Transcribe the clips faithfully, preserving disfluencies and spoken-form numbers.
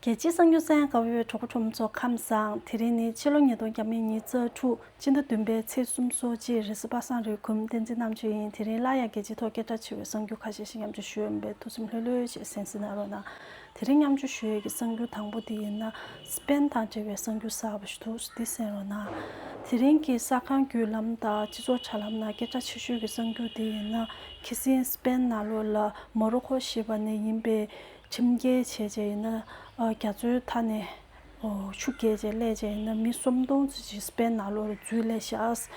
རྒྱལ་སྤྱིའི་གསར་འགྱུར་གསན་གནང་བའི་གྲོགས་པོ་གྲོགས་མོ་ཚོ་ཁམས་བཟང་། དེ་རིང་ནི་ཕྱི་ལོ་ཉིས་སྟོང་ཉི་ཤུ་རྩ་དྲུག་སྤྱི་ཟླ་བདུན་པའི་ཚེས་སོ་གཅིག་རེས་གཟའ་པ་སངས་རེས། གུས་མོ་བསྟན་འཛིན་རྣམ་དཔྱོད་ཡིན། དེ་རིང་སླར་ཡང་རྒྱལ་སྤྱིའི་ཐོག་སྐད་གྲགས་ཆེ་བའི་གསར་འགྱུར་ཁ་ཤས་ཤིག་མཉམ་སྤྱོད་ཞུ་ཡ་ཡིན་པས། ཐུགས་སེམས་ལྷོད་ལྷོད་བྱས་གསན་གཟིགས་གནང་རོགས་གནང་། དེ་རིང་མཉམ་སྤྱོད་ཞུ་ཡས་ཀྱི་གསར་འགྱུར་དང་པོ་དེ་ཡིན་ན། སི་པེན་དང་འབྲེལ་བའི་གསར་འགྱུར་གསར་པ་ཞིག་འདུག་འདི་གསན་རོགས་གནང་། དེ་རིང་གི་གསར་ཁང་བརྒྱུད་ལམ་དང་སྤྱི་ཚོགས་དྲ་ལམ་ནང་སྐད་གྲགས་ཆེ་ཤོས་ཀྱི་གསར་འགྱུར་དེ་ཡིན་ན། ཁ་སང་སི་པེན་ནང་ལོགས་ལ་མོ་རོ་ཀོ་ཞེས་པ་ནས་ཡིན་པའི་ཁྲིམས་འགལ་བྱས་བྱས་ཡིན་ན། ཨ། རྒྱ་མཚོའི་མཐའ་ནས། ཨོ། ཆུ་བརྒལ་བྱས་སླེབས་བྱས་ཡིན་ན་མི་སུམ་སྟོང་ཙམ་ཅིག་སི་པེན་ནང་ལོགས་ལ་འཛུལ་སླེབས་ཤག་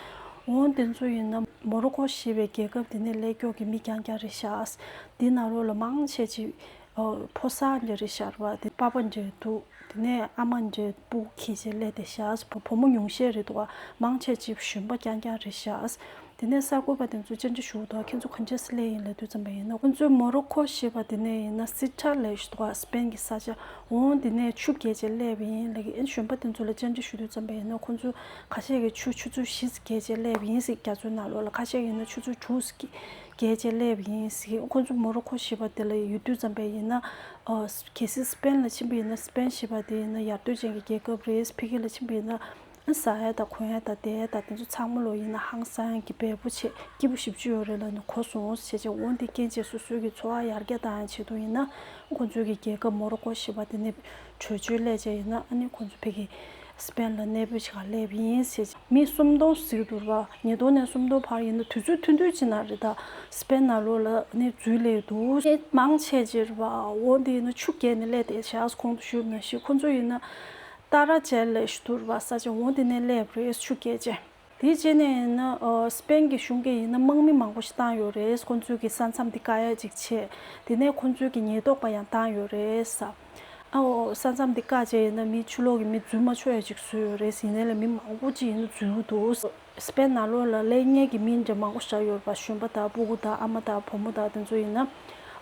འོ་དེ་ཚོ་ཡིན་ན་མོ་རོ་ཀོ་ཞེས་པའི་རྒྱལ་ཁབ་དེ་ནས་སླེབས་མཁན་གྱི་མི་རྐྱང་རྐྱང་རེད་ཤག་འདི་ནང་ལོགས་ལ་མང་ཆེ་ཅིག་ཨོ། ཕོ་གསར་འདྲ་རེད་ཤག་རེད་པ། དེ་པ་ཕ་འདྲ་འདུག་དེ་ནས་ཨ་མ་འདྲ་སྤུ་གུ་འཁྱེར་བྱས་སླེབས་བསྡད་ཤག་བུ་བུ་མོ་ཉུང་ཤས་རེད་འདུག་ག་མང་ཆེ་ཅིག་གཞོན་པ་རྐྱང་རྐྱང་རེད་ཤག་དེ་ནས་གསར་འགོད་པ་དེ་ཚོས་བཅར་འདྲི་ཞུ་འདུག་ཁྱེད་ཚོ་ག་འདྲས་སེ་སླེབས་ཡིན་ལབ་དུས་ཙམ་པ་ཡིན་ན། ཁོང་ཚོའི་མོ་རོ་ཀོ་ཞེས་པ་དེ་ནས་ཡིན་ན་སི་ཁྲ་ལབ་ཞིག་འདུག་ག་སི་པེན་གྱི་ས་ཆ། འོ་དེ་ནས་ཆུ་བརྒལ་བྱས་སླེབས་པ་ཡིན་ལབ་ཀྱི། ཨ་ནི་གཞོན་པ་དེ་ཚོ་ལ་བཅར་འདྲི་ཞུ་དུས་ཙམ་པ་ཡིན་ན། ཁོང་ཚོ་ཁ་ཤས་ཀྱིས་ཆུ་ཆུ་ཚོད་བཞི་ཙམ་བརྒལ་བྱས་སླེབས་པ་ཡིན་ཟེར། རྒྱ་མཚོའི་ནང་ལོགས་ལ། ཁ་ཤས་ཡིན་ན་ཆུ་ཚོད་དྲུག་ཙམ་བརྒལ་བྱས་སླེབས་པ་ཡིན་ཟེར། ཁོང་ཚོ་མོ་རོ་ཀོ་ཞེས་པ་དེ་ལ་ཡོད་དུས་ཙམ་པ་ཡིན་ན། ཨ། གལ་སྲིད་སི་པེན་ལ་ཕྱིན་པ་ཡིན་ན། སི་པེན་ཞེས་པ་དེ་ཡིན་ན་ཡར་ཐོན་ཅན་གྱི་རྒྱལ་ཁབ་རེད། ཕ་གི་ལ་ཕྱིན་པ་ཡིན་ན། ཟ་ཡ་དང་གོན་ཡ་དང་བསྡད་ཡ་དང་དེ་ཚོ་ཚང་མ་ལོ་ཡིན་ན་ཧང་སང་ཡ་གི་འབེལ་པོ་བྱས། སྐྱིད་པོ་ཞེ་པོ་ཅིག་ཡོད་རེད་ལབ་ནས་གོ་སོང་ཟེར་བྱས། འོ་འདི་རྐྱེན་བྱས་སོ་སོའི་གི་འཚོ་བ་ཡར་རྒྱས་བཏང་ཡ་ཆེད་དུ་ཡིན་ན། ཁོང་ཚོའི་གི་རྒྱལ་ཁབ་མོ་རོ་ཀོ་ཞེས་པ་དེ་ནས་བྲོས་བྱོལ་སླེབས་བྱས་ཡིན་ན། ཨ་ནི་ཁོང་ཚོ་ཕ་གི་སི་པེན་ལ་གནས་སྤོས་བྱེད་གར་སླེབས་ཡིན་ཟེར་བྱས། མི་སུམ་སྟོང་ཟེར་གྱི་འདུག་ར། ཉིས་སྟོང་ནས་སུམ་སྟོང་བར་ཡིན་ན། དུས་ཚོད་ཐུང་ཐུང་ཅིག་ནང་རེད་ད། སི་པེན་ནང་ལོགས་ལ་ནི་འཛུལ་སླེབས་འདུག་མང་ཆེ་ཅིག་རེད་པ། འོ་འདི་ཡིན་ན་ཆུ་བརྒལ་ནས་སླེབས་བསྡད་ཤག་གོང་དུ་ཞུས་པ་ནང་བཞིན། ཁོང་ཚོ་ཡིན་ན། ཏཱ་ར་ཅལ་ལབ་ཞིག་འདུག་ར་པ། ས་ཆ་འོ་དེ་ནས་སླེབས་རེད། ཆུ་བརྒལ་བྱས། དེའི་རྗེས་ནས་ཡིན་ན། ཨ། སི་པེན་གྱི་གཞུང་གིས་ཡིན་ན་དམག་མི་མང་པོ་ཞིག་བཏང་ཡོད་རེད། ཁོང་ཚོའི་གི་ས་མཚམས་དེ་བཀག་ཡ་ཅིག་བྱས། དེ་ནས་ཁོང་ཚོའི་གི་ཉེན་རྟོག་པ་ཡང་བཏང་ཡོད་རེད་ཟེར། ཨ། འོ། ས་མཚམས་དེ་བཀག་བྱས་ཡིན་ན་མི་ཕྱི་ལོགས་ཀྱི་མི་འཛུལ་མ་ཆོག་ཡ་ཅིག་བཟོས་ཡོད་རེད། ཡིན་ནའི་ལས་མི་མང་པོ་ཅིག་ཡིན་ན་འཛུལ་འདུག་སི་པེན་ནང་ལོགས་ལ་སླེབས་མཁན་གྱི་མི་འདྲ་མང་པོ་ཞིག་ཡོད་རེད་པ། གཞོན་པ་དང་སྤུ་གུ་དང་ཨ་མ་དང་བུ་མོ་དང་དེ་ཚོ་ཡིན་ན།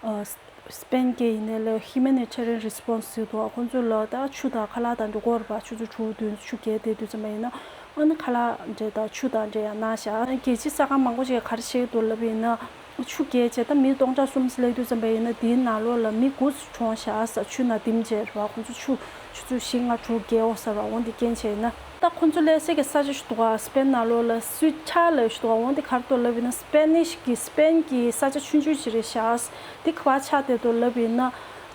ཨ། སི་པེན་གྱི་ཡིན་ནའི་ལས་Humanitarian Response ཟེར་འདུག་ཁོང་ཚོ་ལ་ད་ཆུ་དང་ཁ་ལག་དང་འགྲོ་དགོས་རེད་པ། ཆུ་ཚོད་དྲུག་བདུན་ཆུ་བརྒལ་བསྡད་དུས་ཙམ་པ་ཡིན་ན། ཨ་ནི་ཁ་ལག་འདྲ་དང་ཆུ་དང་འདྲ་ཡང་གནང་བཞག་རྒྱལ་སྤྱིའི་གསར་ཁང་མང་པོ་ཞིག་གིས་ག་རེ་བཤད་ཀྱི་འདུག་ལབ་ཡིན་ན། ཆུ་བརྒལ་བྱས་ད་མི་སྟོང་ཕྲག་གསུམ་སླེབས་དུས་ཙམ་པ་ཡིན་ན། དེའི་ནང་ལོགས་ལ་མི་དགུ་གྲོངས་བཞག་ཟེར། ཆུ་ནང་ལྡིང་བྱས་རེད་པ། ཁོང་ཚོ་ཆུ་ཆུ་ཚོད་བཞི་ལྔ་དྲུག་བརྒལ་འོ་ཟེར་བ། འོ་འདི་རྐྱེན་བྱས་ཡིན་ན། ད་ཁོང་ཚོ་སླེབས་སའི་གི་ས་ཆ་ཞིག་འདུག་ག་སི་པེན་ནང་ལོགས་ལ་སུའི་ཁྲ་ལབ་ཞིག་འདུག་ག་འོ་འདི་ག་རེ་འདུག་ལབ་ཡིན་ན། སི་པེ་ནིཤ་གི་སི་པེན་གྱི་ས་ཆ་ཆུང་ཆུང་ཞིག་རེད་ཤག་འདི་ག་པར་ཆགས་བསྡད་འདུག་ལབ་ཡིན་ན།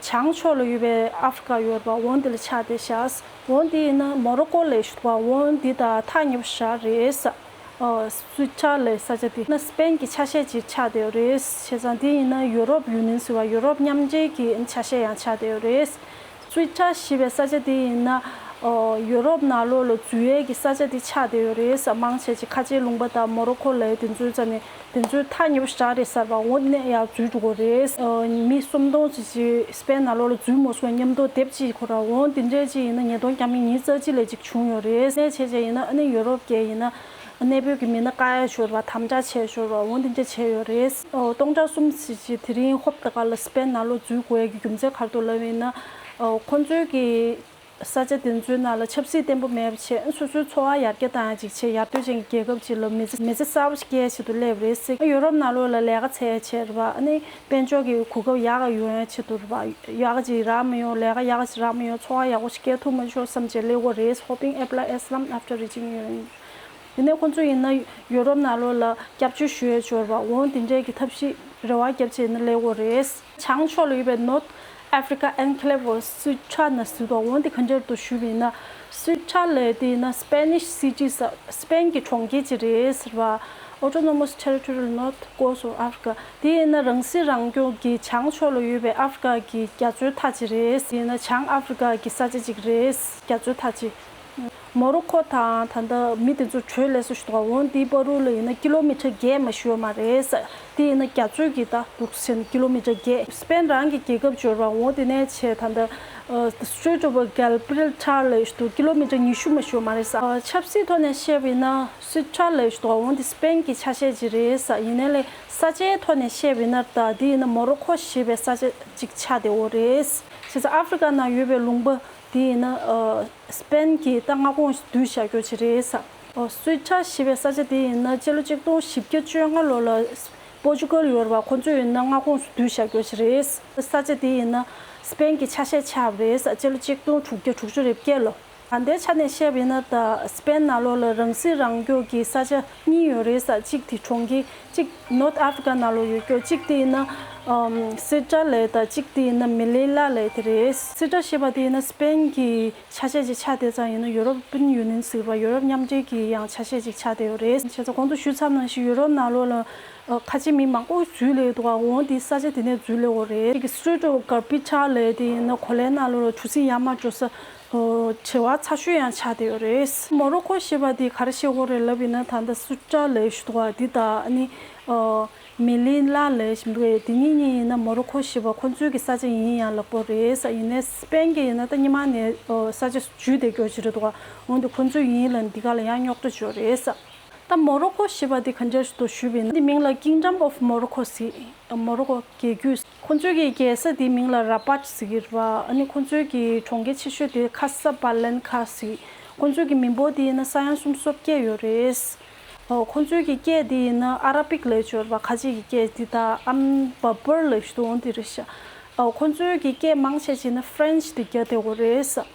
བྱང་ཕྱོགས་ལ་ཡོད་པའི་ཨ་ཧྥེ་རི་ཀ་ཡོད་རེད་པ། འོ་འདི་ལ་ཆགས་བསྡད་ཤག་འོ་འདི་ཡིན་ན་མོ་རོ་ཀོ་ལབ་ཞིག་འདུག་ག་འོ་འདི་དང་ཐག་ཉེ་པོ་ཞེ་དྲག་རེད། ཨ། སུའི་ཁྲ་ལབ་ས་ཆ་དེ་ན་སི་པེན་གྱི་ཆ་ཤས་ཅིག་ཆགས་བསྡད་ཡོད་རེད། བྱས་ཙང་དེ་ཡིན་ན་ཡུ་རོབ་ཡུ་ནི་ཡན་ཟེར་བ། ཡུ་རོབ་མཉམ་འབྲེལ་གྱི་ཆ་ཤས་ཡང་ཆགས་བསྡད་ཡོད་རེད། སུའི་ཁྲ་ཞེས་པའི་ས་ཆ་དེ་ཡིན་ན། ཨོ། ཡུ་རོབ་ནང་ལོགས་ལ་འཛུལ་ཡས་ཀྱི་ས་ཆ་དེ་ཆགས་བསྡད་ཡོད་རེད། མང་ཆེ་ཅིག་ཁ་ཆེའི་ལུང་པ་དང་མོ་རོ་ཀོ་ལབ་དེ་ཚོའི་རྩ་ནས་དེ་ཚོའི་ཐག་ཉེ་པོ་ཞེ་དྲག་རེད་ཟེར་བ། འོ་དེ་ནས་ཡར་འཛུལ་འགྲོ་གི་རེད། ཨོ། མི་སུམ་སྟོང་ཙམ་ཅིག་སི་པེན་ནང་ལོགས་ལ་འཛུལ་མ་སོང་བའི་མཉམ་དུ་སྡེབ་གཅིག་ཁོ་རང་། འོ་དེ་འདྲས་ཅིག་ཡིན་ན་ཉིས་སྟོང་ཉི་ཤུ་རྩ་གཅིག་ལ་ཅིག་བྱུང་ཡོད་རེད། ནས་བྱས་བྱས་ཡིན་ན་ཨ་ནི་ཡུ་རོབ་ཀྱི་ཡིན་ན། གནས་སྤོས་ཀྱི་མི་སྣ་བཀག་ཡ་ཤོར་བ། དམ་དྲག་བྱས་ཤོར་བ། འོ་འདི་འདྲ་བྱས་ཡོད་རེད། ཨོ། སྟོང་ཕྲག་གསུམ་ཙམ་ཅིག་དེ་རིང་ཧོབ་ཏེ་ཁ་ལ་སི་པེན་ནང་ལོགས་འཛུལ་དགོས་ཡ་གི་རྒྱུ་མཚན་ག་རེ་འདུག་ལབ་ཡིན་ན། ཨོ། ཁོང་ཚོའི་གི་ས་ཆ་དེ་ཚོའི་ནང་ལ་ཆབ་སྲིད་བརྟན་པོ་མེད་པ་བྱས། སོ་སོའི་འཚོ་བ་ཡར་རྒྱས་བཏང་ཡ་ཅིག་བྱས། ཡར་ཐོན་ཅན་གྱི་རྒྱལ་ཁབ་ཅིག་ལ་མི་ཚེ་མི་ཚེ་གསར་པ་ཞིག་སྐྱེལ་ཡ་ཆེད་དུ་སླེབས་རེད་ཟེར། ཡུ་རོབ་ནང་ལོགས་ལ་ལས་ཀ་འཚོལ་ཡ་བྱས་རེད་པ། ཨ་ནི་དཔལ་འབྱོར་གྱི་གོ་སྐབས་ཡག་ག་ཡོང་ཡ་ཆེད་དུ་རེད་པ། ཡག་ག་ཅིག་རག་མི་ཡོང་། ལས་ཀ་ཡག་ག་ཅིག་རག་མི་ཡོང་། འཚོ་བ་ཡག་པོ་ཞིག་སྐྱེལ་ཐུབ་མ་ཆོག་བསམ་བྱས་སླེབས་དགོས་རེད། Hoping apply asylum after reaching ཡོང་། དེ་ནས་ཁོང་ཚོ་ཡིན་ན་ཡུ་རོབ་ནང་ལོགས་ལ་སྐྱབས་བཅོལ་ཞུ་ཡས་འབྱོར་བ། འོ་དེ་འདྲའི་གི་ཐབས་ཤེས་རེ་བ་བརྒྱབ་བྱས་ནས་སླེབས་དགོས་རེད། བྱང་ཕྱོགས་ལ་ཡོད་པའི་North Africa Enclave སུའི་ཁྲ་ན་ཟེར་དོ། འོ་དེ་ག་འདྲ་འདུག་ཞུས་པ་ཡིན་ན། སུའི་ཁྲ་ལབ་དེ་ཡིན་ན་Spanish city ཟེར། སི་པེན་གྱི་གྲོང་ཁྱེར་ཅིག་རེད་ཟེར་བ། Autonomous Territory North Coast of Africa དེ་ཡིན་ན་རང་སྲིད་རང་སྐྱོང་གི་བྱང་ཕྱོགས་ལ་ཡོད་པའི་ཨ་ཧྥེ་རི་ཀ་གི་རྒྱ་མཚོའི་མཐའ་ཅིག་རེད། དེ་ཡིན་ན་བྱང་ཨ་ཧྥེ་རི་ཀ་གི་ས་ཆ་ཅིག་རེད། རྒྱ་མཚོའི་མཐའ་ཅིག་མོ་རོ་ཁོ་དང་ད་ལྟ་མི་དེ་ཚོ་བྲོས་སླེབས་ས་ཞིག་འདུག་འོ་འདིའི་བར་དུ་ལ་ཡིན་ན་ཀི་ལོ་མི་ཊར་བརྒྱད་མ་ཞུ་བ་མ་རེད། དེ་ཡིན་ན་རྒྱ་མཚོ་གི་ད་འདུག་ཟེར་ན་ཀི་ལོ་མི་ཊར་བརྒྱད། སི་པེན་རང་གི་རྒྱལ་ཁབ་འབྱོར་བ། འོ་དེ་ནས་བྱས་ད་ལྟ་ཨ་Strait of Gibraltar ལབ་ཞིག་འདུག་ཀི་ལོ་མི་ཊར་ཉི་ཤུ་མ་ཞུ་བ་མ་རེད་ཟེར། ཨ་ཆབ་སྲིད་ཐོག་ནས་བཤད་པ་ཡིན་ན་སུའི་ཁྲ་ལབ་ཞིག་འདུག་འོ་འདི་སི་པེན་གྱི་ཆ་ཤས་ཅིག་རེད་ཟེར། ཡིན་ནའི་ལས་ས་ཆའི་ཐོག་ནས་བཤད་པ་ཡིན་ན་ད་དེ་ཡིན་ན་མོ་རོ་ཁོ་ཞེས་པའི་ས་ཆ་ཅིག་ཆགས་བསྡད་ཡོད་རེད། བྱས་ཙང་ཨ་ཧྥེ་རི་ཀ་ནང་ཡོད་པའི་ལུང་པ་དེ་ཡིན་ན་ཨ། སི་པེན་གྱི་ད་མངའ་ཁོངས་སུ་བསྡུས་བཞག་རྒྱུ་ཅིག་རེད་ཟེར། ཨོ། སུའི་ཁྲ་ཞེས་པའི་ས་ཆ་དེ་ཡིན་ན་སྤྱི་ལོ་ཆིག་སྟོང་བཞི་བརྒྱ་བཅོ་ལྔ་ལོ་ལ་པོར་ཅུ་ཀལ་ཡོད་རེད་པ། ཁོ་ཚོས་ཡིན་ན་མངའ་ཁོངས་སུ་བསྡུས་བཞག་རྒྱུ་ཅིག་རེད། ས་ཆ་དེ་ཡིན་ན་ སི་པེན་གྱི་ཆ་ཤས་ཆགས་པ་རེད་ས། སྤྱི་ལོ་ཆིག་སྟོང་དྲུག་བརྒྱ་དྲུག་ཅུ་རེ་བརྒྱད་ལོ། ད་ལྟའི་ཆ་ནས་བཤད་པ་ཡིན་ན། ད་སི་པེན་ནང་ལོགས་ལ་རང་སྲིད་རང་སྐྱོང་གི་ས་ཆ་གཉིས་ཡོད་རེད་ས། གཅིག་དེ་གྲོང་ཁྱེར་གཅིག་North Africa ནང་ལོགས་ཡོད་སྐྱོ། གཅིག་དེ་ཡིན་ན་ཨམ་སི་ཏྲ་ལབ་ཡས་དང་། གཅིག་དེ་ཡིན་ན་མི་ལི་ལ་ལབ་ཡས་དེ་རེད། སི་ཏྲ་ཞེས་པ་དེ་ཡིན་ན་སི་པེན་གྱི་ཆ་ཤས་ཅིག་ཆགས་བསྡད་ཙང་། ཡིན་ན་ཡུ་རོ་པིན་ཡུ་ནི་ཡན་ཟེར་བ། ཡུ་རོབ་མཉམ་འབྲེལ་གྱི་ཡང་ཆ་ཤས་ཅིག་ཆགས་བསྡད་ཡོད་རེད། བྱས་ཙང་གོང་དུ་ཞུས་ཚར་ནང་བཞིན་ཡུ་རོབ་ནང་ལོགས་ལ་ཨ་ཁ་ཆེ་མི་མང་པོ་འཛུལ་སླེབས་འདུག་ག་འོ་དེ་ས་ཆ་དེ་ནས་འཛུལ་སླེབས་ཡོད་རེད། དེ་གི་Strait of Gibraltar ལབ་ཡས་དེ་ཡིན་ན་གོ་ལའི་ནང་ལོགས་ལ་གྲུ་གཟིངས་ཡར་མར་འགྲོ་ས་ཨོ་བྱེ་བ་ཚ་ཤོས་ཡང་ཆགས་བསྡད་ཡོད་རེད། མོ་རོ་ཀོ་ཞེས་པ་དེ་ག་རེ་བཤད་དགོས་རེད་ལབ་ཡིན་ན། ད་ལྟ་སི་ཏྲ་ལབ་ཡས་ཞུ་འདུག་ག་འདི་དང་ཨ་ནི་ཨོ་མི་ལི་ལ་ལབ་བཞིན་འདུག་གས། དེ་གཉིས་གཉིས་ཡིན་ན་མོ་རོ་ཀོ་ཞེས་པ་ཁོ་ཚོའི་གི་ས་ཆ་ཡིན་ཡང་ལབ་དགོས་རེད་ས། ཡིན་ནའི་སི་པེན་གྱི་ཡིན་ན་ད་སྔོན་མ་ནས་ཨོ་ས་ཆ་འཛུལ་བསྡད་སྐྱོ་ཅིག་རེད་འདུག་ག་འོ་འདི་ཁོ་ཚོའི་ཡིན་ལབ་འདི་ག་ལ་ཡང་རྙོག་དྲ་ཅིག་ཡོད་རེད་ས། ད་མོ་རོ་ཀོ་ཞེས་པ་འདི་ག་འདྲ་ཞིག་ཏུ་ཞུས་པ་ཡིན་ན། འདི་མིང་ལ་Kingdom of Morocco ཟེར། མོ་རོ་ཀོ་རྒྱལ་རྒྱུད། ཁོ་ཚོའི་གི་རྒྱལ་ས་འདི་མིང་ལ་Rabat ཟེར་གྱི་རེད་པ། ཨ་ནི་ཁོ་ཚོའི་གི་གྲོང་ཁྱེར་ཆེ་ཤོས་དེ་Casablanca ཟེར། ཁོ་ཚོའི་གི་མི་འབོར་དེ་ཡིན་ན་ས་ཡ་སུམ་ཅུ་སོ་བརྒྱད་ཡོད་རེད། ཨོ་ཁོ་ཚོའི་གི་སྐད་དེ་ཡིན་ན་Arabic ལབ་ཡས་ཅིག་ཡོད་རེད་པ། ཁ་ཆེ་གི་སྐད་འདི་དང་ཨམ་Berber ལབ་ཡས་ཅིག་འདུག་འོ་འདི་རེད་ཤག་ཨོ་ཁོ་ཚོའི་གི་སྐད་མང་ཆེ་ཅིག་ན་French དེ་རྒྱག་བསྡད་ཡོད་རེད་ས།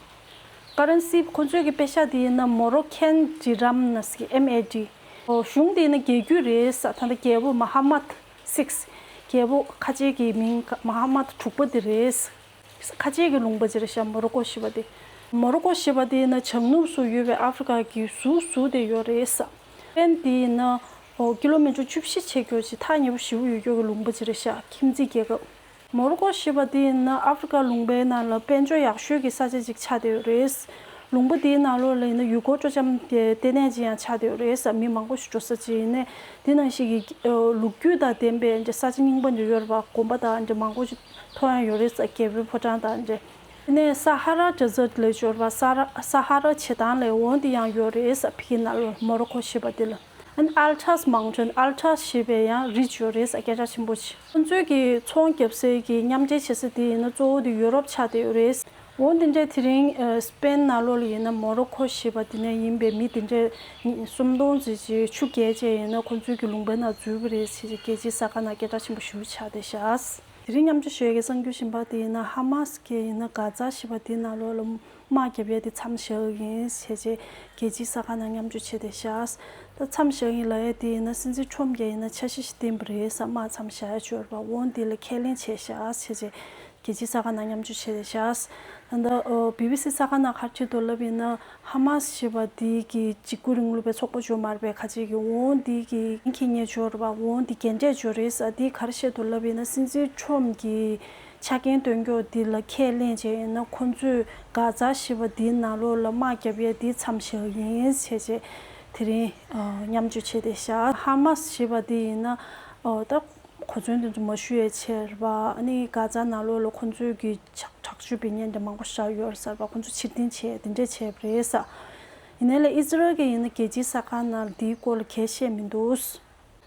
ཀ་རན་སི་ཁོ་ཚོའི་གི་པེ་ཤག་དེ་ཡིན་ན་Moroccan dirham ཟེར། M A D། ཨོ་གཞུང་དེ་ཡིན་ན་རྒྱལ་རྒྱུད་རེད་ས། ད་ལྟ་རྒྱལ་པོ་Mohammed six། རྒྱལ་པོ་ཁ་ཆེ་གི་མིང་Mohammed དྲུག་པ་དེ་རེད། ཁ་ཆེ་གི་ལུང་པ་ཅིག་རེད་ཤག་མོ་རོ་ཀོ་ཞེས་པ་དེ། མོ་རོ་ཀོ་ཞེས་པ་དེ་ཡིན་ན་བྱང་ནུབ་སུ་ཡོད་པའི་ཨ་ཧྥེ་རི་ཀ་གི་ཟུར་ཟུར་དེ་ཡོད་རེད་ས། སི་པེན་དེ་ཡིན་ན་ཨོ་ཀི་ལོ་མི་ཊར་བཅུ་བཞི་ཆེ་སྐྱོ་ཅིག་ཐག་ཉེ་པོ་ཞེ་པོ་ཡོད་སྐྱོ་གི་ལུང་པ་ཅིག་རེད་ཤག་ཁྱིམ་མཚེས་རྒྱལ་ཁབ། མོ་རོ་ཀོ་ཞེས་པ་དེ་ཡིན་ན་ཨ་ཧྥེ་རི་ཀ་ལུང་པའི་ནང་ལ་དཔལ་འབྱོར་ཡག་ཤོས་ཀྱི་ས་ཆ་ཅིག་ཆགས་བསྡད་ཡོད་རེད། ལུང་པ་དེའི་ནང་ལོགས་ལ་ཡིན་ན་ཡུལ་སྐོར་སྤྲོ་འཆམ་གྱི་ལྟེ་གནས་ཅིག་ཡང་ཆགས་བསྡད་ཡོད་རེད་ས། མི་མང་པོ་ཞིག་འགྲོ་ས་ཅིག་ཡིན་ནའི་དེ་ནང་བཞིན་གྱི་ལོ་རྒྱུས་དང་ལྡན་པའི་འདྲ་ས་ཆ་རྙིང་པ་འདྲ་ཡོད་རེད་པ། དགོན་པ་དང་འདྲ་མང་པོ་ཞིག་མཐོང་ཡ་ཡོད་རེད་ས། རྒྱལ་པོའི་ཕོ་བྲང་དང་འདྲ། དེ་ནས་Sahara Desert ལབ་ཡས་ཅིག་ཡོད་རེད་པ། ས་ཧ་ར་ས་ཧ་ར་བྱེ་ཐང་ལབ་ཡས་འོ་འདི་ཡང་ཡོད་རེད་ས། ཕ་གི་ནང་ལོགས་མོ་རོ་ཀོ་ཞེས་པ་དེ་ལ། And Atlas Mountain། Atlas ཞེས་པའི་ཡང་རི་ཅིག་ཡོད་རེད་ས། སྐད་གྲགས་ཆེན་པོ་ཅིག་ཁོང་ཚོའི་གི་ཚོང་རྒྱབ་སའི་གི་མཉམ་འབྲེལ་བྱེད་ས་དེ་ཡིན་ན་གཙོ་བོ་དེ་ཡུ་རོབ་ཆགས་བསྡད་ཡོད་རེད། འོ་འདི་འདྲའི་དེ་རིང་ཨ་སི་པེན་ནང་ལོགས་ལ་ཡིན་ན་མོ་རོ་ཀོ་ཞེས་པ་དེ་ནས་ཡིན་པའི་མི་དེ་འདྲའི་སུམ་སྟོང་ཙམ་ཅིག་ཆུ་བརྒལ་བྱས་ཡིན་ན་ཁོང་ཚོའི་གི་ལུང་པའི་ནང་འཛུལ་བ་རེད་ཟེར་ཅིག་རྒྱལ་སྤྱིའི་གསར་ཁང་ནང་སྐད་གྲགས་ཆེན་པོ་ཞེ་པོ་ཆགས་བསྡད་ཤག་དེ་རིང་མཉམ་སྤྱོད་ཞུ་ཡས་ཀྱི་གསར་འགྱུར་གཞན་པ་དེ་ཡིན་ན་ཧ་མ་སི་གིས་ཡིན་ན་གྷ་ཛ་ཞེས་པ་དེའི་ནང་ལོགས་ལ་དམག་རྒྱབ་ཡས་དེ་མཚམས་བཞག་གི་ཡིན་ཟེར་བྱས་རྒྱལ་སྤྱིའི་གསར་ཁང་ནང་མཉམ་སྤྱོད་བྱས་བསྡད་ཤག་ད་མཚམས་བཞག་གི་ཡིན་ལབ་ཡས་དེ་ཡིན་ན་སྲིད་འཛིན་ཁྲོམ་གྱིས་ཡིན་ན་འཆར་གཞི་ཞིག་བཏིང་བ་རེད་ས། དམག་མཚམས་བཞག་ཡས་ཅིག་ཡོད་རེད་པ། འོ་འདི་ལ་ཁས་ལེན་བྱས་ཤག་ཟེར་བྱས་རྒྱལ་སྤྱིའི་གསར་ཁང་ནང་མཉམ་སྤྱོད་བྱས་བསྡད་ཤག་ད་ལྟ་ཨོ་བི་བི་སི་གསར་ཁང་ནང་ག་རེ་བྲིས་འདུག་ལབ་ཡིན་ན། ཧ་མ་སི་ཞེས་པ་འདི་གི་འཇིགས་སྐུལ་རིང་ལུགས་པའི་ཚོགས་པ་ཅིག་ཡོད་མ་རེད་པས། ཁ་ཅིག་གིས་འོ་འདི་གི་འཁྱེར་མཁན་ཅིག་ཡོད་རེད་པ། འོ་འདི་རྒན་གྲས་ཅིག་ཡོད་རེད་ས། འདི་ག་རེ་བཤད་འདུག་ལབ་ཡིན་ན། སྲིད་འཛིན་ཁྲོམ་གྱིས་ཆ་རྐྱེན་སྟོན་ཀྱོག་འདི་ལ་ཁས་ལེན་བྱས་ཡིན་ན་ཁོང་ཚོས་གྷ་ཛ་ཞེས་པ་འདིའི་ནང་ལོགས་ལ་དམག་རྒྱབ་ཡས་འདི་མཚམས་བཞག་ཡིན་ཟེར་བྱས་དེ་རིང་ཨ་མཉམ་སྤྱོད་བྱས་བསྡད་ཤག་ཧ་མ་སི་ཞེས་པ་འདི་ཡིན་ན་ཨོ་ད་གོ་མཚོན་དེ་ཚོ་མ་ཞུ་ཡས་བྱས་རེད་པ། ཨ་ནི་གྷ་ཛ་ནང་ལོགས་ལ་ཁོང་ཚོའི་གི་ཆག་དྲག་སྤྱོད་འབད་མཁན་འདྲ་མང་པོ་བཞག་ཡོད་རེད་ས་རེད་པ། ཁོང་ཚོ་ཕྱིར་འཐེན་བྱས་དེ་འདྲས་བྱས་པ་རེད་ས། ཡིན་ནའི་ལས་ཨི་ཛི་རལ་གྱིས་ཡིན་ན་རྒྱལ་སྤྱིའི་གསར་ཁང་ནང་འདིའི་སྐོར་ལ་གང་ཡང་བཤད་མི་འདུག་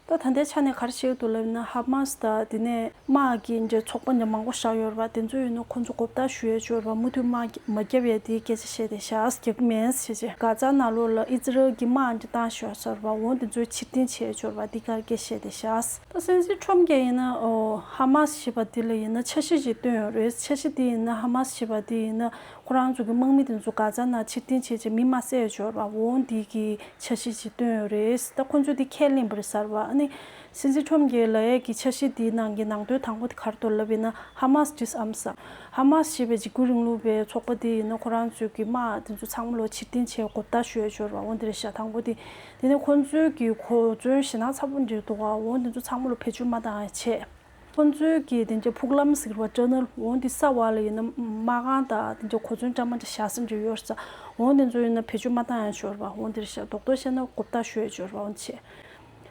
ད་ད་ལྟའི་ཆ་ནས་ག་རེ་བཤད་ཀྱི་འདུག་ལབ་ན། ཧ་མ་སི་དང་དེ་ནས་དམག་གི་འདྲ་ཚོགས་པ་འདྲ་མང་པོ་བཞག་ཡོད་རེད་པ། དེ་ཚོ་ཡིན་ན་ཁོང་ཚོ་མགོ་བཏགས་ཞུ་ཡས་ཅིག་ཡོད་རེད་པ། མུ་མཐུད་དམག་མ་བརྒྱབ་ཡས་དེའི་སྐད་ཆ་བཤད་བསྡད་ཤག་རྒྱག་གི་མེད་ཟེར་བྱས། གྷ་ཛ་ནང་ལོགས་ལ་ཨི་ཛི་རལ་གྱི་དམག་འདྲ་བཏང་ཞོག་ཟེར་བ། འོ་དེ་ཚོ་ཕྱིར་འཐེན་བྱས་ཡས་ཅིག་ཡོད་རེད་པ། འདི་གར་སྐད་བཤད་བསྡད་ཤག་ད་སྲིད་འཛིན་ཁྲོམ་གྱིས་ཡིན་ན་ཨོ་ཧ་མ་སི་ཞེས་པ་འདི་ལ་ཡིན་ན་འཆར་གཞི་ཞིག་བཏོན་ཡོད་རེད། འཆར་གཞི་འདི་ཡིན་ན་ཧ་མ་སི་ཞེས་པ་འདི་ཡིན་ན་ཁོ་རང་ཚོ་གི་དམག་མི་དེ་ཚོ་གྷ་ཛ་ནང་ཕྱིར་འཐེན་བྱས་བྱས་མི་མ་བསད་ཡས་ཅིག་ཡོད་རེད་པ། འོ་འདི་གི་འཆར་གཞི་ཞིག་བཏོན་ཡོད་རེད། ད་ཁོ་ཚོས་འདི་ཁས་ལེན་པ་རེད་ཟེར་བ། ཨ་ནི་སྲིད་འཛིན་ཁྲོམ་གྱིས་ལབ་ཡས་ཀྱི་འཆར་གཞི་འདིའི་ནང་གི་ནང་དོན་དང་པོ་དེ་ག་རེ་འདུག་ལབ་ཡིན་ན། ཧ་མ་སི་ཌིས་ཨམ་ཟེར། ཧ་མ་སི་ཞེས་པའི་འཇིགས་སྐུལ་རིང་ལུགས་པའི་ཚོགས་པ་དེ་ཡིན་ན་ཁོ་རང་ཚོའི་གི་དམག་དེ་ཚོ་ཚང་མ་ལོ་ཕྱིར་འཐེན་བྱས་མགོ་བཏགས་ཞུ་ཡས་ཅིག་ཡོད་རེད་པ། འོ་འདི་རེད་ཤག་དང་པོ་དེ། དེ་ནས་ཁོ་ཚོའི་གི་གོ་མཚོན་ཞེད་སྣང་ཚ་པོ་འདྲ་འདུག་ག་འོ་འདི་ཚོ་ཚང་མ་ལོ་བེད་སྤྱོད་མ་བཏང་ཡ་བྱས། ཁོ་ཚོའི་གི་དེ་འདྲ་ཕུག་ལམ་ཟེར་བ་ཊ་ནལ། འོ་འདི་ས་བར་ལ་ཡིན་ན་མ་རྐང་དང་དེ་འདྲ་གོ་མཚོན་འདྲ་མི་འདྲ་བཞག་ས་འདྲ་ཡོད་ས། འོ་འདི་ཚོ་ཡིན་ན་བེད་སྤྱོད་མ་བཏང་ཡ་ཅིག་ཡོད་རེད་པ། འོ་འདི་རེད་ཤག་རྡོག་རྡོག་བཤད་ན་མགོ་བཏགས་ཞུ་ཡ་ཅིག་ཡོད་རེད་པ། འོ་འདི་བྱས།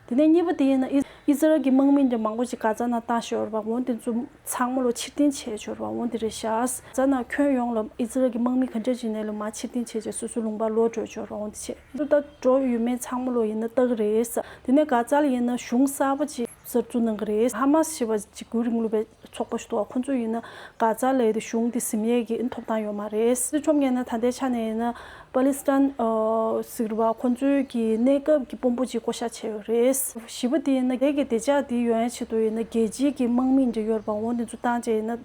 དེ་ནས་གཉིས་པ་དེ་ཡིན་ན་ཨི་ཨི་ཛི་རལ་གྱི་དམག་མི་འདྲ་མང་པོ་ཅིག་གྷ་ཛ་ནང་བཏང་ཞོར་བ། འོ་དེ་ཚོ་ཚང་མ་ལོ་ཕྱིར་འཐེན་བྱས་ཞོར་བ། འོ་དེ་རེད་ཤག་གྷ་ཛ་ནང་ཁྱོན་ཡོངས་ལ་ཨི་ཛི་རལ་གྱི་དམག་མི་ག་འདྲ་ཅིག་ནས་ལ་མར་ཕྱིར་འཐེན་བྱས་བྱས་སོ་སོའི་ལུང་པར་ལོག་འགྲོ་ཞོར་བ། འོ་དེ་བྱས་ཚོ་ད་འགྲོ་ཡོད་མེད་ཚང་མ་ལོ་ཡིན་ན་ལྟ་གི་རེད་ས། དེ་ནས་གྷ་ཛ་ལ་ཡིན་ན་གཞུང་གསར་པ་ཅིག་གསར་འཛུགས་གནང་གི་རེད། ཧ་མ་སི་ཞེས་པ་འཇིགས་སྐུལ་རིང་ལུགས་པའི་ཚོགས་པ་ཞིག་འདུག་བ། ཁོ་ཚོ་ཡིན་ན་གྷ་ཛ་ལ་ཡོད་དེ་གཞུང་དེ་ཟིན་ཡས་ཀྱི་ཐོབ་ཐང་ཡོད་མ་རེད། སྲིད་ཁྲོམ་ངན་ན་ད་ལྟའི་ཆ་ནས་ཡིན་ན་པ་ལི་སི་ཐན་ཨ་ཟེར་བ་ཁོ་ཚོའི་གི་གནས་སྐབས་ཀྱི་དཔོན་པོ་ཅིག་བསྐོ་བཞག་བྱས་ཡོད་རེད། བཞི་པ་དེ་ཡིན་ན་དེ་གི་བདེ་འཇགས་དེ་ཡོང་ཡས་ཆེད་དུ་ཡིན་ན་རྒྱལ་སྤྱིའི་གི་དམག་མི་འདྲ་ཡོད་རེད་པ། འོ་དེ་ཚོ་བཏང་བྱས་ཡིན་ན་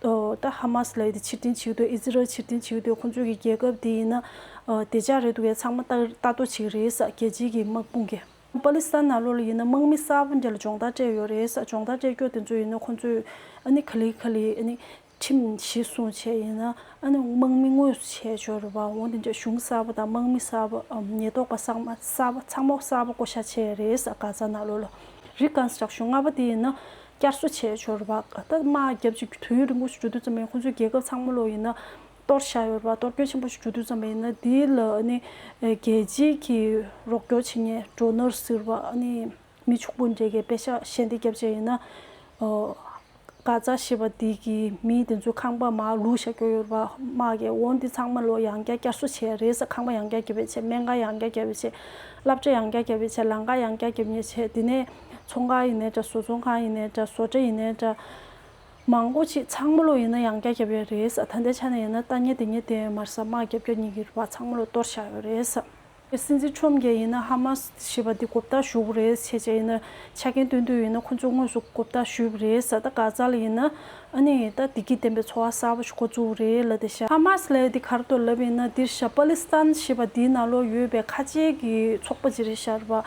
ཨོ། ད་ཧ་མ་སི་ལབ་ཡས་དེ་ཕྱིར་འཐེན་བྱེད་ཀྱི་འདུག་ཨི་ཟི་རལ་ཕྱིར་འཐེན་བྱེད་ཀྱི་འདུག་ཁོང་ཚོའི་གི་རྒྱལ་ཁབ་དེ་ཡིན་ན་ཨོ་བདེ་འཇགས་རེད་འདུག་གས། ཚང་མ་ལྟ་ལྟ་རྟོག་བྱེད་ཀྱི་རེད་ཟེར། རྒྱལ་སྤྱིའི་གི་དམག་དཔུང་གིས། པ་ལི་སི་ཐན་ནང་ལོགས་ལ་ཡིན་ན་དམག་མི་གསར་པ་འདྲ་ལ་སྦྱོང་བརྡར་སྤྲད་ཡོད་རེད་ཟེར། སྦྱོང་བརྡར་སྤྲད་རྒྱུ་དེ་ཚོ་ཡིན་ན་ཁོང་ཚོས་ཨ་ནི་ག་ལེ་ག་ལེ་ཨ་ནི་ཁྲིམས་གཞི་བཟུང་བྱས་ཡིན་ན་ཨ་ནི་དམག་མི་དངོས་སུ་བྱས་ཆོག་རེད་པ། འོ་དེ་འདྲ་གཞུང་གསར་པ་དང་དམག་མི་གསར་པ་ཨམ་ཉེན་རྟོག་པ་གསར་མ་གསར་པ་ཚང་མ་གསར་པ་བསྐོ་བཞག་བྱས་རེད་ཟེར། གྷ་ཛ་ནང་ལོགས་ལ་རི་ཀན་སི་ཊྲག་ཤོན་ལྔ་པ་དེ་ཡིན་ན་བསྐྱར་གསོ་བྱས་ཆོག་རེད་པ། ད་དམག་རྒྱབ་ཅིག་དུས་ཡུན་རིང་པོ་ཞིག་འགྲོ་དུས་ཙམ་པ་ཡིན་ཁོང་ཚོའི་རྒྱལ་ཁབ་ཚང་མ་ལོགས་ཡིན་ན་གཏོར་བཞག་ཡོད་རེད་པ། གཏོར་སྐྱོན་ཆེན་པོ་ཞིག་འགྲོ་དུས་ཙམ་པ་ཡིན་ན་དེ་ལ་ཨ་ནི་རྒྱལ་སྤྱིའི་གི་རོགས་སྐྱོར་བྱེད་མཁན་ཌོ་ནར་ཟེར་བ་ཨ་ནི་མི་ཕྱུག་པོ་འདྲ་གི་པེ་ཤ་ཞལ་འདེབས་རྒྱབ་བྱས་ཡིན་ན་ཨོ། གྷ་ཛ་ཞེས་པ་དེ་གི་མི་དེ་ཚོའི་ཁང་པ་མར་བླུགས་བཞག་རྒྱུ་ཡོད་རེད་པ། དམག་གིས་འོ་འདི་ཚང་མ་ལོ་ཡང་བསྐྱར་བསྐྱར་གསོ་བྱས་རེད་ཟེར། ཁང་པ་ཡང་བསྐྱར་བརྒྱབ་པ་བྱས། སྨན་ཁང་ཡང་བསྐྱར་བརྒྱབ་པ་བྱས། སློབ་གྲྭ་ཡང་བསྐྱར་བརྒྱབ་པ་བྱས། ལམ་ཁ་ཡང་བསྐྱར་བརྒྱབ་པ་བྱས། དེ་ནས་ཚོང་ཁང་ཡིན་ནའི་འདྲ། བཟོ་ཚོང་ཁང་ཡིན་ནའི་འདྲ། བཟོ་གྲྭ་ཡིན་ནའི་འདྲ། མང་པོ་ཅིག་ཚང་མ་ལོ་ཡིན་ན་ཡང་བསྐྱར་བརྒྱབ་ཡོད་རེད་ཟེར། ད་ལྟའི་ཆ་ནས་ཡིན་ན་ལྟ་ཉན་དེ་ཉན་དེ་མ་རེད་ཟེར། དམག་རྒྱབ་རྒྱབ་ཉན་གྱི་རེད་པ། ཚང་མ་ལོ་གཏོར་བཞག་ཡོད་རེད་ཟེར། སྲིད་འཛིན་ཁྲོམ་གྱིས་ཡིན་ན་ཧ་མ་སི་ཞེས་པ་འདི་མགོ་བཏགས་གཞུ་དགོས་རེད་བྱས་བྱས་ཡིན་ན། ཆ་རྐྱེན་སྟོན་དུས་ཡིན་ན་ཁོ་ཚོ་དངོས་སུ་མགོ་བཏགས་གཞུས་པ་རེད་ཟེར། ད་གྷ་ཛ་ལ་ཡིན་ན་ཨ་ནི་ད་བདེ་སྐྱིད་ལྡན་པའི་འཚོ་བ་གསར་པ་ཞིག་འགོ་བཙུགས་རེད་ལབ་བསྡད་ཤག་ཧ་མ་སི་ལབ་ཡས་འདི་ག་རེ་འདུག་ལབ་ཡིན་ན་འདིར་ཤག་པ་ལི་སི་ཐན་ཞེས་པ་འདིའི་ནང་ལོགས་ཡོད་པའི་ཁ་ཆེའི་གི་ཚོགས་པ་ཅིག་རེད་ཤག་རེད་པ།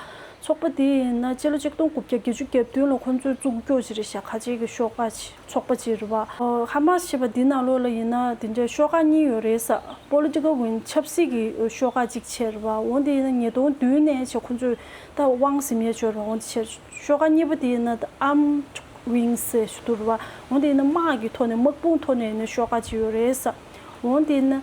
ཚོགས་པ་འདི་ཡིན་ན་སྤྱི་ལོ་ཆིག་སྟོང་དགུ་བརྒྱ་བརྒྱད་ཅུ་གྱ་བདུན་ལ་ཁོ་ཚོས་བཙུགས་རྒྱུ་ཅིག་རེད་ཤག་ཁ་ཆེའི་གི་ཤོག་ཁག་ཅིག་ཚོགས་པ་ཅིག་རེད་པ། ཨོ། ཧ་མ་སི་ཞེས་པ་འདི་ནང་ལོགས་ལ་ཡིན་ན་དེ་འདྲའི་ཤོག་ཁག་གཉིས་ཡོད་རེད་ཟེར། པོ་ལི་ཊི་ཀལ་ཝིང་ཆབ་སྲིད་ཀྱི་ཤོག་ཁག་ཅིག་བྱས་རེད་པ། འོ་དེ་ཡིན་ན་ཉིས་སྟོང་བདུན་ནས་བྱས་ཁོ་ཚོས་ད་དབང་ཟིན་ཡས་བྱས་རེད་པ། འོ་དེ་བྱས་ཤོག་ཁག་གཉིས་པ་དེ་ཡིན་ན་ཨརམ་ཌི་ཝིང་ཟེར་ཞུ་དུས་རེད་པ། འོ་དེ་ཡིན་ན་དམག་གི་ཐོག་ནས་དམག་དཔུང་ཐོག་ནས་ཡིན་ན་ཤོག་ཁག་ཅིག་ཡོད་རེད་ཟེར། འོ་དེ་ཡིན་ན།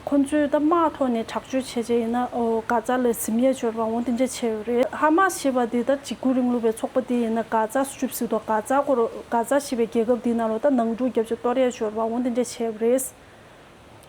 ཁོ་ཚོས་ད་དམག་ཐོག་ནས་དྲག་སྤྱོད་བྱས་བྱས་ཡིན་ན་ཨོ་གྷ་ཛ་ལ་ཟིན་ཡས་བྱས་རེད་པ། འོ་དེ་འདྲ་བྱས་ཡོད་རེད། ཧ་མ་སི་ཞེས་པ་འདི་ད་འཇིགས་སྐུལ་རིང་ལུགས་པའི་ཚོགས་པ་འདི་ཡིན་ན་གྷ་ཛ་སུ་ཆུབ་སྲིད་དོ། གྷ་ཛ་ཁོ་རང་གྷ་ཛ་ཞེས་པའི་རྒྱལ་ཁབ་འདིའི་ནང་ལོགས་ད་ནང་འཁྲུག་རྒྱབ་བྱས་གཏོར་ཡས་བྱས་རེད་པ། འོ་དེ་འདྲ་བྱས་ཡོད་རེད།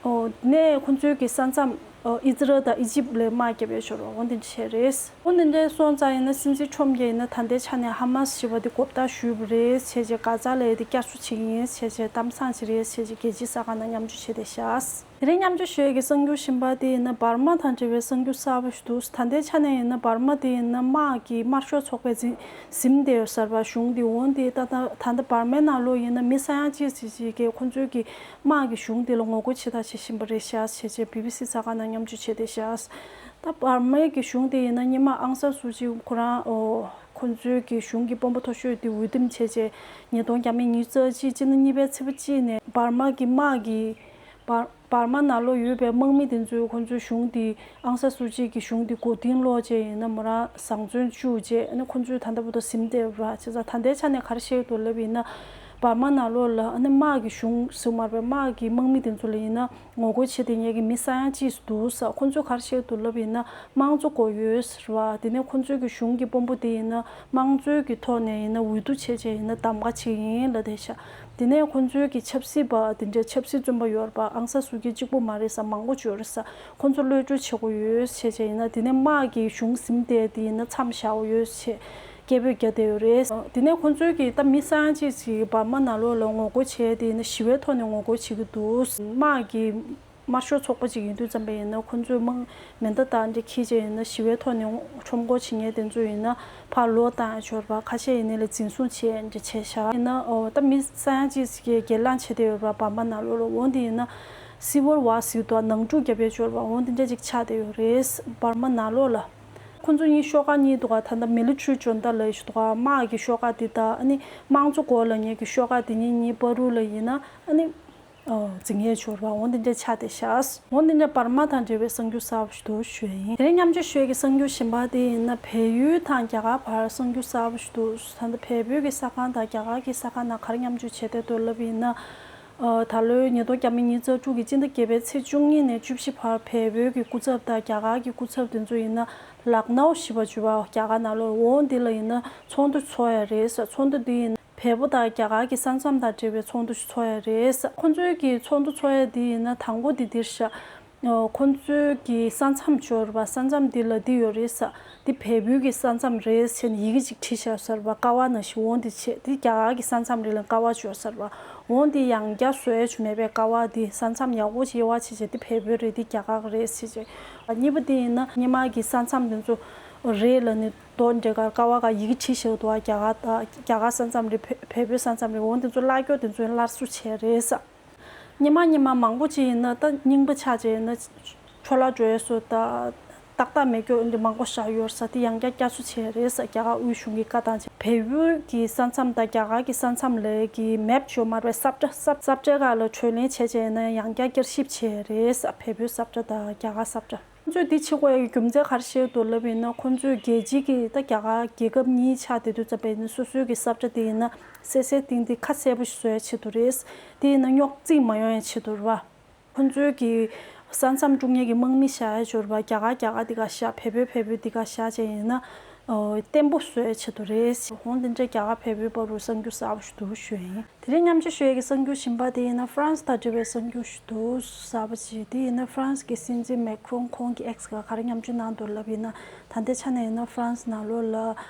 ཨོ་ནས་ཁོ་ཚོའི་གི་ས་མཚམས་ཨོ་ཨི་ཛི་རལ་དང་ཨི་ཇིབ་ལ་དམག་རྒྱབ་ཡས་བྱས་རེད་པ། འོ་དེ་འདྲ་བྱས་རེད། འོ་དེ་འདྲ་སོང་ཙང་ཡིན་ན་སྲིད་འཛིན་ཁྲོམ་གྱིས་ཡིན་ན་ད་ལྟའི་ཆ་ནས་ཧ་མ་སི་ཞེས་པ་འདི་མགོ་བཏགས་གཞུས་པ་རེད་བྱས་བྱས་གྷ་ཛ་ལ་ཡ་འདི་བསྐྱར་གསོ་བྱེད་ཀྱི་ཡིན་བྱས་བྱས་གཏམ་བཟང་ཞིག་རེད་བྱས་བྱས་རྒྱལ་སྤྱིའི་གསར་ཁང་ནང་མཉམ་སྤྱོད་བྱས་བསྡད་ཤག་དེ་རིང་མཉམ་སྤྱོད་ཞུ་ཡས་ཀྱི་གསར་འགྱུར་གཞན་པ་དེ་ཡིན་ན་འབར་མ་དང་འབྲེལ་བའི་གསར་འགྱུར་གསར་པ་ཞིག་འདུག་ད་ལྟའི་ཆ་ནས་ཡིན་ན་འབར་མ་དེ་ཡིན་ན་དམག་གིས་དམར་ཤོག་ཚོགས་པས་འཛིན་ཟིན་བསྡད་ཡོད་ཟེར་བ། གཞུང་དེ་འོན་ཏེ་ད་ལྟ་ད་ལྟ་འབར་མའི་ནང་ལོགས་ཡིན་ན་མི་ས་ཡ་གཅིག་ཙམ་ཞིག་གིས་ཁོ་ཚོའི་གི་དམག་གི་གཞུང་དེ་ལ་ངོ་རྒོལ་བྱེད་ཐབས་བྱེད་བཞིན་པ་རེད་ཤག་བྱས་བྱས་བི་བི་སི་གསར་ཁང་ནང་མཉམ་སྤྱོད་བྱས་བསྡད་ཤག་ད་འབར་མའི་གི་གཞུང་དེ་ཡིན་ན་སྔོན་མ་ཨང་སན་སུ་ཅི་ཁོ་རང་ཨོ་ཁོ་ཚོའི་གི་གཞུང་གི་དཔོན་པོ་མཐོ་ཤོས་དེ་འོས་འདེམས་བྱས་བྱས་ཉིས་སྟོང་ཉི་ཤུ་རྩ་གཅིག་སྤྱི་ཟླ་གཉིས་པའི་ཚེས་པ་གཅིག་ནས་འབར་མ་གི་དམག་གིས་འབར་འབར་མ་ནང་ལོགས་ཡོད་པའི་དམག་མི་དེ་ཚོས་ཁོ་ཚོའི་གཞུང་དེ་ཨང་སན་སུ་ཅི་གི་གཞུང་དེ་མགོ་རྟིང་སློག་བྱས་ཡིན་ན་མོ་རང་བཟང་བཙོན་བཅུག་བྱས་ཨ་ནི་ཁོ་ཚོས་ད་ལྟ་བར་དུ་ཟིན་བསྡད་ཡོད་རེད། བྱས་ཙང་ད་ལྟའི་ཆ་ནས་ག་རེ་བཤད་ཀྱི་འདུག་ལབ་ཡིན་ན་འབར་མ་ནང་ལོགས་ལ་ཨ་ནི་དམག་གི་གཞུང་ཟེར་མ་རེད་པས། དམག་གི་དམག་མི་དེ་ཚོ་ལ་ཡིན་ན། ངོ་རྒོལ་བྱེད་དེ་ཉེ་གི་མི་ས་ཡ་གཅིག་འདུག་ཟེར། ཁོ་ཚོས་ག་རེ་བཤད་འདུག་ལབ་ཡིན་ན་དམངས་གཙོ་དགོས་ཡོད་ཟེར་བ། དེ་ནས་ཁོ་ཚོའི་གི་གཞུང་གི་དཔོན་པོ་དེ་ཡིན་ན་དམངས་གཙོའི་གི་ཐོག་ནས་ཡིན་ན་འོས་བསྡུ་བྱས་བྱས་ཡིན་ན་གདམ་ག་བྱེད་ཀྱི་ཡིན་ལབ་བསྡད་ཤག་དེ་ནས་ཁོ་ཚོའི་གི་ཆབ་སྲིད་པ་དེ་འདྲའི་ཆབ་སྲིད་བཙོན་པ་ཡོད་རེད་པ། ཨང་སན་སུ་ཅི་གཅིག་པོ་མ་རེད་ཟེར། མང་པོ་ཅིག་ཡོད་རེད་ཟེར། ཁོ་ཚོ་གློད་བཀྲོལ་བྱེད་དགོས་ཡོད་བྱས་བྱས་ཡིན་ན། དེ་ནས་དམག་གི་གཞུང་ཟིན་བསྡད་དེ་ཡིན་ན་མཚམས་བཞག་དགོས་ཡོད་བྱས། སྐད་འབོད་རྒྱག་བསྡད་ཡོད་རེད། དེ་ནས་ཁོ་ཚོའི་གི་ད་མི་ས་ཡ་གཅིག་ཅིག་འབར་མ་ནང་ལོགས་ལ་ངོ་རྒོལ་བྱས་དེ་ཡིན་ན་ཞི་བའི་ཐོག་ནས་ངོ་རྒོལ་བྱེད་ཀྱི་འདུག་དམག་གི་དམར་ཤོག་ཚོགས་པ་ཅིག་ཡིན་དུས་ཙམ་པ་ཡིན་ན་ཁོ་ཚོས་དམག་མེ་མདའ་དང་འདྲ་འཁྱེར་བྱས་ཡིན་ན་ཞི་བའི་ཐོག་ནས་ཁྲོམ་སྐོར་བྱེད་མཁན་དེ་ཚོ་ཡིན་ན་ཕར་ལོག་བཏང་ཡ་ཆོག་རེད་པ། ཁ་ཤས་ཡིན་ནའི་ལ་འཛིན་བཟུང་བྱས་འདྲ་བྱས་བཞག་ཡིན་ན་ཨོ་ད་མི་ས་ཡ་གཅིག་ཅིག་གིས་སྒེར་ལངས་བྱས་བསྡད་ཡོད་རེད་པ། འབར་མ་ནང་ལོགས་ལ། འོ་དེ་ཡིན་ན་སི་ཝིལ་ཝར་ཟེར་དུས་ནང་འཁྲུག་བརྒྱབ་ཡ་ཆོག་རེད་པ། འོ་དེ་འདྲ་ཅིག་ཆགས་བསྡད་ཡོད་རེད་འབར་མ་ནང་ལོགས་ལ། ཁོ་ཚོ་གཉིས་ཤོག་ཁག་གཉིས་འདུག་ག་ད་ལྟ་མི་ལི་ཊི་རི་ཇོན་ཏ་ལབ་ཡས་ཞིག་འདུག་ག་དམག་གི་ཤོག་ཁག་དེ་དང་ཨ་ནི་དམངས་གཙོ་དགོས་ལབ་མཁན་གྱི་ཤོག་ཁག་དེ་གཉིས་གཉིས་བར་དུ་ལ་ཡིན་ན་ཨ་ནི་ཨོ་འཛིང་ཡས་ཆོག་རེད་པ། འོ་འདི་འདྲ་ཆགས་བསྡད་ཤག་འོ་འདི་འདྲ་འབར་མ་དང་འབྲེལ་བའི་གསར་འགྱུར་གསར་པ་ཞིག་འདུག་ཞུ་ཡ་ཡིན། དེ་རིང་མཉམ་སྤྱོད་ཞུ་ཡས་ཀྱི་གསར་འགྱུར་གཞན་པ་དེ་ཡིན་ན་བལ་ཡུལ་དང་རྒྱ་གར་བར་གསར་འགྱུར་གསར་པ་ཞིག་འདུག་ད་ལྟ་བལ་པོའི་གི་གསར་ཁང་དང་རྒྱ་གར་གྱི་གསར་ཁང་ནང་ག་རེ་མཉམ་སྤྱོད་བྱས་བསྡད་འདུག་ལབ་ཡིན་ན། ཨ་ད་ལོའི་ཉིས་སྟོང་ཉི་ཤུ་རྩ་དྲུག་གི་སྤྱི་ཟླ་བརྒྱད་པའི་ཚེས་བཅུ་གཉིས་ནས་བཅུ་བཞི་བར་བལ་པོའི་གི་སྐུ་ཚབ་དང་རྒྱ་གར་གྱི་སྐུ་ཚབ་དེ་ཚོ་ཡིན་ན་ལག་ནའོ་ཞེས་པ་བརྗོད་པ་རྒྱ་གར་ནང་ལོགས། འོ་འདི་ལ་ཡིན་ན་ཚོགས་འདུ་ཚོགས་ཡ་རེད་ཟེར། ཚོགས་འདུ་འདི་ཡིན་བལ་པོ་དང་རྒྱ་གར་གྱི་ས་མཚམས་དང་འབྲེལ་བའི་ཚོགས་འདུ་ཞིག་ཚོགས་ཡ་རེད་ཟེར། ཁོང་ཚོའི་གི་ཚོགས་འདུ་ཚོགས་ཡ་འདི་ཡིན་ན་དང་པོ་འདི་འདིར་བཞག་ཁོང་ཚོའི་གི་ས་མཚམས་ཡོད་རེད་པ། ས་མཚམས་འདི་ལ་འདི་ཡོད་རེད་ཟེར། འདི་བལ་པོའི་གི་ས་མཚམས་རེད་ཟེར་ནས་ཡི་གེ་ཅིག་བྲིས་བཞག་ཟེར་བ། ཀ་བ་ནང་བཞིན། འོ་འདི་བྱས་འདི་རྒྱ་གར་གི་ས་མཚམས་རེད་ལ་ཀ་བ་ཅིག་ཡོད་ཟེར་བ། འོ་འདི་ཡང་བསྐྱར་བཟོ་ཡ་ཅིག་མེད་པའི་ཀ་བ། འདི་ས་མཚམས་ཡག་པོ་ཅིག་དབྱེ་བ་ཕྱེ་བྱས་འདི་བལ་པོའི་རེད། འདི་རྒྱ་གར་གི་རེད་ཟེར་བྱས། གཉིས་པ་འདི་ཡིན་ན་སྔོན་མ་གི་ས་མཚམས་འདི་ཚོ་ རེད་ལབ་ནས་རྡོ་འདྲེ་གར་ཀ་བ་ག་ཡི་གེ་བྲིས་བཞག་འདུག་བ། རྒྱ་གར་ད་རྒྱ་གར་ས་མཚམས་རེད། བོད་བོད་པའི་ས་མཚམས་རེད། འོ་དེ་ཚོ་སླར་སྐྱོར་དེ་ཚོ་སླར་གསོ་བྱས་རེད་ས། སྔོན་མ་སྔོན་མ་མང་པོ་ཅིག་ཡིན་ན་ད་རྙིང་པ་ཆགས་བྱས་ཡིན་ན་ཆོ་ལ་འགྲོ་ཡས་སུ་ད་ཏག་ཏག་མེད་སྐྱོ་འདི་མང་པོ་བཞག་ཡོད་ས། དེ་ཡང་བསྐྱར་བསྐྱར་གསོ་བྱས་རེད་ས། རྒྱ་གར་དབུས་གཞུང་གི་བཀའ་དང་བཅས། བལ་ཡུལ་གྱི་ས་མཚམས་དང་རྒྱ་གར་གྱི་ས་མཚམས་ལས་ཀྱི་མེབ་ཅོ་མར་བའི་ས་བཀྲ་ས་ས་བཀྲ་ཁག་ལ་འཕྲོས་ལེན་བྱས་བྱས་ཡིན་ན་ཡང་བསྐྱར་བསྐྱར་ཞིབ་བྱས་རེད་ས། བལ་པོའི་ས་བཀྲ་དང་རྒྱ་གར་ས་བཀྲ། ཁོ་ཚོས་འདི་བྱེད་དགོས་ཡག་གི་རྒྱུ་མཚན་ག་རེ་བཤད་འདུག་ལབ་ཡིན་ན། ཁོ་ཚོས་རྒྱལ་སྤྱི་གི་ད་རྒྱ་གར་རྒྱལ་ཁབ་གཉིས་ཆགས་བསྡད་དུས་ཙམ་པ་ཡིན་ན་སོ་སོའི་གི་ས་བཀྲ་དེ་ཡིན་ན་གསལ་གསལ་ཏིང་ཏིང་ཁ་གསལ་པོ་ཞིག་བཟོ་ཡ་ཆེད་དུ་རེད། དེ་ཡིན་ན་རྙོག་འཛིང་མ་ཡོང་ཡ་ཆེད་དུ་རེད་བ། ཁོ་ཚོའི་གི་ས་མཚམས་དཀྲུག་མཁན་གི་དམག་མི་བཞག་ཡ་ཅིག་ཡོད་རེད་བ། རྒྱ་གར་རྒྱ་གར་འདི་ག་བཞག་བལ་པོའི་བལ་པོའི་འདི་ག་བཞག་བྱས་ཡིན་ན་ཨོ་བརྟན་པོ་བཟོ་ཡ་ཆེད་དུ་རེད། འོང་དེ་འདྲའི་རྒྱ་གར་བལ་པོའི་བར་དུ་གསར་འགྱུར་གསར་པ་ཞིག་འདུག་ཞུ་ཡ་ཡིན། དེ་རིང་མཉམ་སྤྱོད་ཞུ་ཡས་ཀྱི་གསར་འགྱུར་གཞན་པ་དེ་ཡིན་ན་ཧྥ་རན་སི་དང་འབྲེལ་བའི་གསར་འགྱུར་ཞིག་འདུག་གསར་པ་ཅིག་དེ་ཡིན་ན་ཧྥ་རན་སི་གི་སྲིད་འཛིན་མེག་ཁྲོན་ཁོང་གི་ཨེགས་ཁ་ག་རེ་མཉམ་སྤྱོད་གནང་འདུག་ལབ་ཡིན་ན། ད་ལྟའི་ཆ་ནས་ཡིན་ན་ཧྥ་རན་སི་ནང་ལོགས་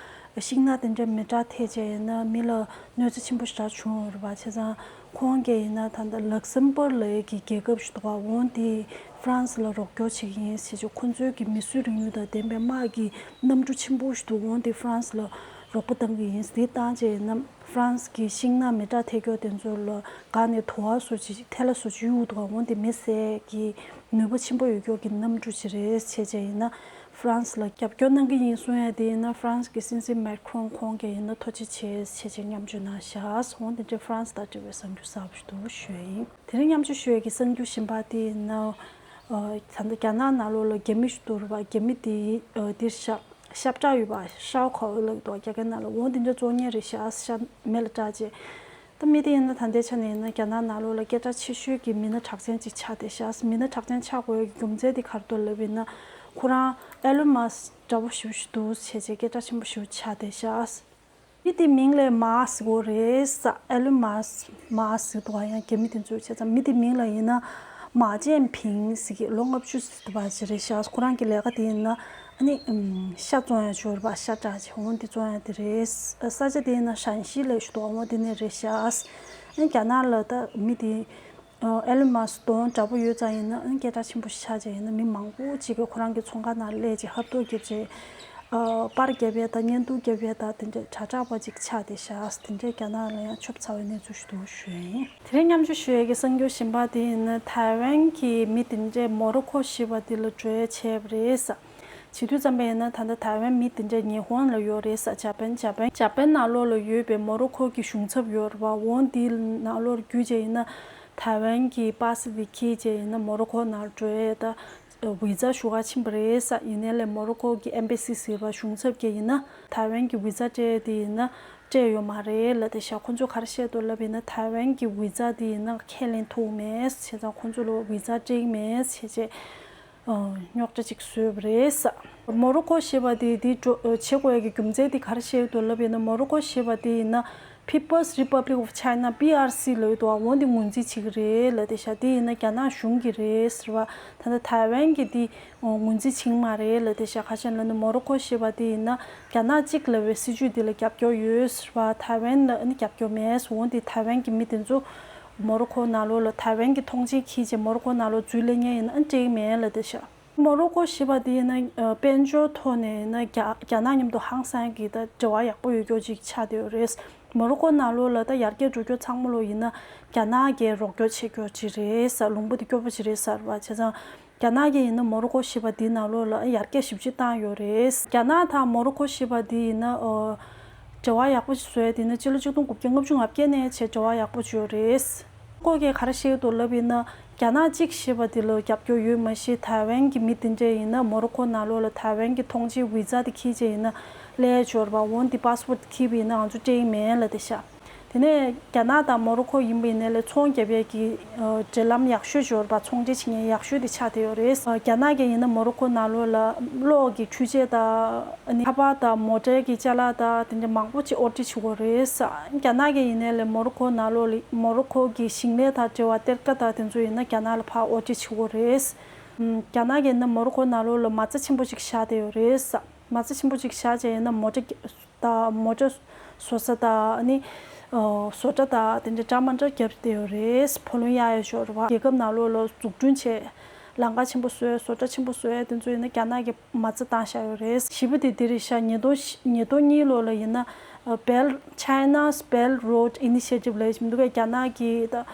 ལ་ཤིང་ནགས་དེ་འདྲ་མེ་སྲེག་ཐེབས་བྱས་ཡིན་ན་མི་ལ་གནོད་འཚེ་ཆེན་པོ་ཞེ་དྲག་བྱུང་ཡོད་རེད་པ། བྱས་ཙང་ཁོང་གིས་ཡིན་ན་ད་ལྟ་ལག་སམ་པར་ལབ་ཡས་ཀྱི་རྒྱལ་ཁབ་ཞིག་འདུག་ག་འོང་དེ་ཧྥ་རན་སི་ལ་རོགས་སྐྱོར་བྱེད་ཀྱི་ཡིན་ཞེས་བྱས། ཁོ་ཚོའི་གི་མིས་བཟོས་རིག་ནུས་དང་ལྡན་པའི་དམག་གི་གནམ་གྲུ་ཆེན་པོ་ཞིག་འདུག་འོང་དེ་ཧྥ་རན་སི་ལ་རོགས་པ་གཏང་གི་ཡིན། དེ་བཏང་བྱས་ཡིན་ན། ཧྥ་རན་སི་གི་ཤིང་ནགས་མེ་སྲེག་ཐེབས་སྐྱོ་དེ་ཚོ་ལ་སྒང་ནས་དུ་བ་བཟོ་ཅིག་ཐལ་བ་བཟོ་ཅིག་གཡུག་འདུག་ག་འོང་དེ་མེ་བསད་ཀྱི་ནུས་པ་ཆེན་པོ་ཡོད་སྐྱོ་གི་གནམ་གྲུ་ཅིག་རེད། བྱས་བྱས་ཡིན་ན་ཧྥ་རན་སི་ལ་རྒྱབ་སྐྱོར་གནང་གི་ཡིན་གསུང་ཡ་དེ་ཡིན་ན་ཧྥ་རན་སི་གི་སྲིད་འཛིན་མེག་ཁྲོན་ཁོང་གིས་ཡིན་ན་ཐུགས་རྗེ་ཆེ་བྱས་བྱས་མཉམ་སྤྱོད་གནང་ཤག་འོང་དེ་འདྲའི་ཧྥ་རན་སི་དང་འབྲེལ་བའི་གསར་འགྱུར་གསར་པ་ཞིག་འདུག་ཞུ་ཡ་ཡིན། དེ་རིང་མཉམ་སྤྱོད་ཞུ་ཡ་གི་གསར་འགྱུར་གཞན་པ་དེ་ཡིན་ན། ད་ལྟ་རྒྱ་ནག་ནང་ལོགས་ལ་རྒྱ་མི་ཞིག་འདུག་རེད་པ། རྒྱ་མི་དེ་འདིར་ཤག་ཤ་བཀྲ་ཡོད་པ། ཤའོ་ཁའོ་ལབ་འདུག་རྒྱ་སྐད་ནང་ལ། འོ་འདི་འདྲ་བཙོང་མཁན་རེད་ཤག་ཤ་མེ་ལ་སྲེག་བྱས། ད་མི་དེ་ཡིན་ན་ད་ལྟའི་ཆ་ནས་ཡིན་ན་རྒྱ་ནག་ནང་ལོགས་ལ་སྐད་གྲགས་ཆེ་ཤོས་ཀྱི་མི་སྣ་གྲགས་ཅན་ཅིག་ཆགས་བསྡད་ཤག་མི་སྣ་གྲགས་ཅན་ཆགས་དགོས་ཡག་གི་རྒྱུ་མཚན་དེ་ག་རེ་འདུག་ལབ་ཡིན་ན། ཁོ་རང་ཨེ་ལོན་མཱ་སི་འདྲ་པོ་ཞེ་པོ་ཞིག་འདུག་བྱས་བྱས་སྐད་གྲགས་ཆེན་པོ་ཞེ་པོ་ཆགས་བསྡད་ཤག་མི་དེ་མིང་ལ་མཱ་སི་གོ་རེད་ས། ཨེ་ལོན་མཱ་སི་མཱ་སི་འདུག་ག་ཡང་རྒྱ་མི་དེ་ཚོས་བྱས་ཙང་མི་དེ་མིང་ལ་ཡིན་ན་མཱ་ཅན་ཕིང་ཟེར་གི་ལོ་ལྔ་བཅུ་ཟེར་བ་ཞིག་རེད་ཤག་ཁོ་རང་གི་ལས་ཀ་དེ་ཡིན་ན་ཨ་ནི་ཤ་བཙོང་ཡ་ཅིག་ཡོད་རེད་པ། ཤ་བཀྲ་བྱས་འོང་དེ་བཙོང་ཡ་དེ་རེད། ས་ཆ་དེ་ཡིན་ན་ཧྲན་ཤི་ལབ་ཞིག་འདུག་འོ་དེ་ནས་རེད་ཤག་ཨ་ནི་རྒྱ་ནག་ལ་ད་མི་དེ་ཨེ་ལོན་མཱ་སི་གདོང་འདྲ་པོ་ཡོད་ཙང་ཡིན་ན་ཨ་ནི་སྐད་གྲགས་ཆེན་པོ་ཞིག་ཆགས་བྱས་ཡིན་ན་མི་མང་པོ་ཅིག་གིས་ཁོ་རང་གི་ཚོང་ཁང་ནང་སླེབས་བྱས་ཧབ་ཐོབ་བརྒྱབ་བྱས་པར་བརྒྱབ་ཡས་དང་བརྙན་ཐུང་བརྒྱབ་ཡས་དང་དེ་འདྲའི་དྲ་གྲགས་པ་ཅིག་ཆགས་བསྡད་ཤག་དེ་འདྲའི་རྒྱ་ནག་ལ་ཡང་ཁྱབ་ཚ་བའི་གནས་ཚུལ་ཞིག་འདུག་ཞུ་ཡ་ཡིན། དེ་རིང་མཉམ་སྤྱོད་ཞུ་ཡས་ཀྱི་གསར་འགྱུར་གཞན་པ་དེ་ཡིན་ན། ཐའེ་ཝན་གྱི་མི་དེ་འདྲས་མོ་རོ་ཁོ་ཞེས་པ་དེ་ལ་འགྲོ་ཡས་བྱས་པ་རེད་ས། བྱེད་དུས་ཙམ་པ་ཡིན་ན་ད་ལྟ་ཐའེ་ཝན་མི་དེ་འདྲས་ཉི་ཧོང་ལ་ཡོད་རེད་ས། འཇར་པན་འཇར་པན་འཇར་པན་ནང་ལོགས་ལ་ཡོད་པའི་མོ་རོ་ཁོ་གི་གཞུང་ཚབ་ཡོད་རེད་པ། འོང་དེའི་ནང་ལོགས་བརྒྱུད་བྱས་ཡིན་ན་ཐའེ་ཝན་གྱི་པ་སི་དེ་འཁྱེར་བྱས་ཡིན་ན་མོ་རོ་ཁོ་ནང་འགྲོ་ཡས་ད་ཝི་ཛ་ཞུ་ག་ཕྱིན་པ་རེད་ས། ཡིན་ནའི་ལས་མོ་རོ་ཁོ་གི་ཨེམ་བེ་སི་ཟེར་བ་གཞུང་ཚབ་ཀྱིས་ཡིན་ན་ཐའེ་ཝན་གྱི་ཝི་ཛ་སྤྲད་དེ་ཡིན་ན་སྤྲད་ཡོད་མ་རེད་ལབ་བསྡད་ཤག་ཁོ་ཚོས་ག་རེ་བཤད་འདུག་ལབ་ཡིན་ན་ཐའེ་ཝན་གྱི་ཝི་ཛ་དེ་ཡིན་ན་ཁས་ལེན་ཐུབ་མེད། བྱས་ཙང་ཁོ་ཚོ་ལ་ཝི་ཛ་སྤྲད་ཀྱི་མེད་བྱས་བྱས། རྙོག་དྲ་ཅིག་བཟོས་པ་རེད། མོ་རོ་ཁོ་ཞེས་པ་དེ་དེ་འགྲོ་བྱེད་དགོས་ཡག་གི་རྒྱུ་མཚན་དེ་ག་རེ་བཤད་འདུག་ལབ་ཡིན་ན། མོ་རོ་ཁོ་ཞེས་པ་དེ་ཡིན་ན་People's Republic of China P R C ལབ་ཡོད་འདུག་འོ་འདི་ངོས་འཛིན་བྱེད་ཀྱི་རེད་ལབ་བསྡད་ཤག་དེ་ཡིན་ན་རྒྱ་ནག་གཞུང་གི་རེད་ཟེར་བ། ད་ལྟ་ཐའེ་ཝན་གྱི་དེ་ངོས་འཛིན་བྱེད་ཀྱི་མ་རེད་ལབ་བསྡད་ཤག་ག་རེ་ལབ་ན་མོ་རོ་ཁོ་ཞེས་པ་དེ་ཡིན་ན་རྒྱ་ནག་གཅིག་ལབ་པའི་སྲིད་ཇུས་དེ་ལ་རྒྱབ་སྐྱོར་ཡོད་ཟེར་བ། ཐའེ་ཝན་ལ་ཨ་ནི་རྒྱབ་སྐྱོར་མེད་ཟེར། འོ་འདི་ཐའེ་ཝན་གྱི་མི་དེ་ཚོ་མོ་རོ་ཁོ་ནང་ལོགས་ལ་ཐའེ་ཝན་གྱི་ཐོངས་མཆན་འཁྱེར་བྱས་མོ་རོ་ཁོ་ནང་ལོགས་འཛུལ་སླེབས་མཁན་ཡིན་ན་ཨ་ནི་སྤྲད་ཀྱི་མེད་ལབ་བསྡད་ཤག་མོ་རོ་ཁོ་ཞེས་པ་དེ་ཡིན་ན་དཔལ་འབྱོར་ཐོག་ནས་ཡིན་ན་རྒྱ་རྒྱ་ནག་མཉམ་དུ་ཧང་སང་གི་ད་འབྲེལ་བ་ཡག་པོ་ཡོད་སྐྱོ་ཅིག་ཆགས་བསྡད་ཡོད་རེད། མོ་རོ་ཁོ་ནང་ལོགས་ལ་ད་ཡར་རྒྱས་འགྲོ་སྐྱོ་ཚང་མ་ལོ་ཡིན་ན་རྒྱ་ནག་གིས་རོགས་སྐྱོར་བྱེད་སྐྱོ་ཅིག་རེད་ས། ལུང་པ་དེ་སྐྱོ་པོ་ཅིག་རེད་ས་རེད་པ། བྱས་ཙང་རྒྱ་ནག་གིས་ཡིན་ན་མོ་རོ་ཁོ་ཞེས་པ་དེའི་ནང་ལོགས་ལ་ཡར་རྒྱས་ཞེ་པོ་ཅིག་བཏང་ཡོད་རེད། རྒྱ་ནག་དང་མོ་རོ་ཁོ་ཞེས་པ་དེ་ཡིན་ན་ཨོ། འབྲེལ་བ་ཡག་པོ་ཞིག་བཟོས་ཏེ་ནི་ཕྱི་ལོ་ཆིག་སྟོང་དགུ་བརྒྱ་ལྔ་བཅུ་ང་བརྒྱད་ནས་བྱས་འབྲེལ་བ་ཡག་པོ་ཅིག་ཡོད་རེད། ཁོ་གིས་ག་རེ་བཤད་འདུག་ལབ་ཡིན་ན། རྒྱ་ནག་གཅིག་ཞེས་པ་དེ་ལ་རྒྱབ་སྐྱོར་ཡོད་མ་གཞི་ཐའེ་ཝན་གྱི་མི་དེ་འདྲས་ཡིན་ན་མོ་རོ་ཁོ་ནང་ལོགས་ལ་ཐའེ་ཝན་གྱི་ཐོངས་མཆན་ཝི་ཛ་དེ་འཁྱེར་བྱས་ཡིན་ན་སླེབས་ཆོག་རེད་པ། འོ་འདི་པ་སི་པོར་ཊི་འཁྱེར་བ་ཡིན་ན་ང་ཚོ་སྤྲད་ཀྱི་མེད་ལབ་བསྡད་ཤག་དེ་ནས་རྒྱ་ནག་དང་མོ་རོ་ཁོ་ཡིན་པ་ཡིན་ནའི་ལས་ཚོང་རྒྱབ་ཡས་ཀྱི་འབྲེལ་ལམ་ཡག་ཤོས་ཅིག་ཡོད་རེད་པ། ཚོང་འབྲེལ་བྱེད་མཁན་ཡག་ཤོས་དེ་ཆགས་བསྡད་ཡོད་རེད། རྒྱ་ནག་གིས་ཡིན་ན་མོ་རོ་ཁོ་ནང་ལོགས་ལ་གློག་གི་འཕྲུལ་ཆས་དང་ཨ་ནི་ཁ་པར་དང་མོ་ཊའི་གི་ཅ་ལག་དང་དེ་འདྲ་མང་པོ་ཅིག་ཨོར་ཌར་བྱེད་ཀྱི་ཡོད་རེད། རྒྱ་ནག་གིས་ཡིན་ནའི་ལས་མོ་རོ་ཁོ་ནང་ལོགས་ལ་མོ་རོ་ཁོ་གི་ཞིང་ལས་དང་འབྲེལ་བ་གཏེར་ཁ་དང་དེ་ཚོ་ཡིན་ན་རྒྱ་ནག་ལ་ཕར་ཨོར་ཌར་བྱེད་ཀྱི་ཡོད་རེད། རྒྱ་ནག་གིས་ཡིན་ན་མོ་རོ་ཁོ་ནང་ལོགས་ལ་མ་རྩ་ཆེན་པོ་ཅིག་བཞག་བསྡད་ཡོད་རེད། མ་རྩ་ཆེན་པོ་ཅིག་བཞག་བྱས་ཡིན་ན་མོ་ཊ་དང་མོ་ཊ་བཟོ་ས་དང་ཨ་ནི་ཨ་བཟོ་གྲྭ་དང་དེ་འདྲ་འདྲ་མི་འདྲ་བརྒྱབ་བསྡད་ཡོད་རེད། ཕོ་ལུན་གཡར་ཡས་ཅིག་ཡོད་རེད་པ། རྒྱལ་ཁབ་ནང་ལོགས་ལ་འཛུགས་སྐྲུན་བྱས། ལམ་ཁ་ཆེན་པོ་བཟོས། བཟོ་གྲྭ་ཆེན་པོ་བཟོས་དེ་ཚོ་ཡིན་ན་རྒྱ་ནག་གིས་མ་རྩ་བཏང་བཞག་ཡོད་རེད། བཞི་པ་དེ་འདི་རེད་ཤག་ཉིས་སྟོང་ཉིས་སྟོང་གཉིས་ལོ་ལ་ཡིན་ན་Belt- China's Belt Road Initiative ལབ་ཡ་ཅིག་མི་འདུག་གས། རྒྱ་ནག་གིས་ད་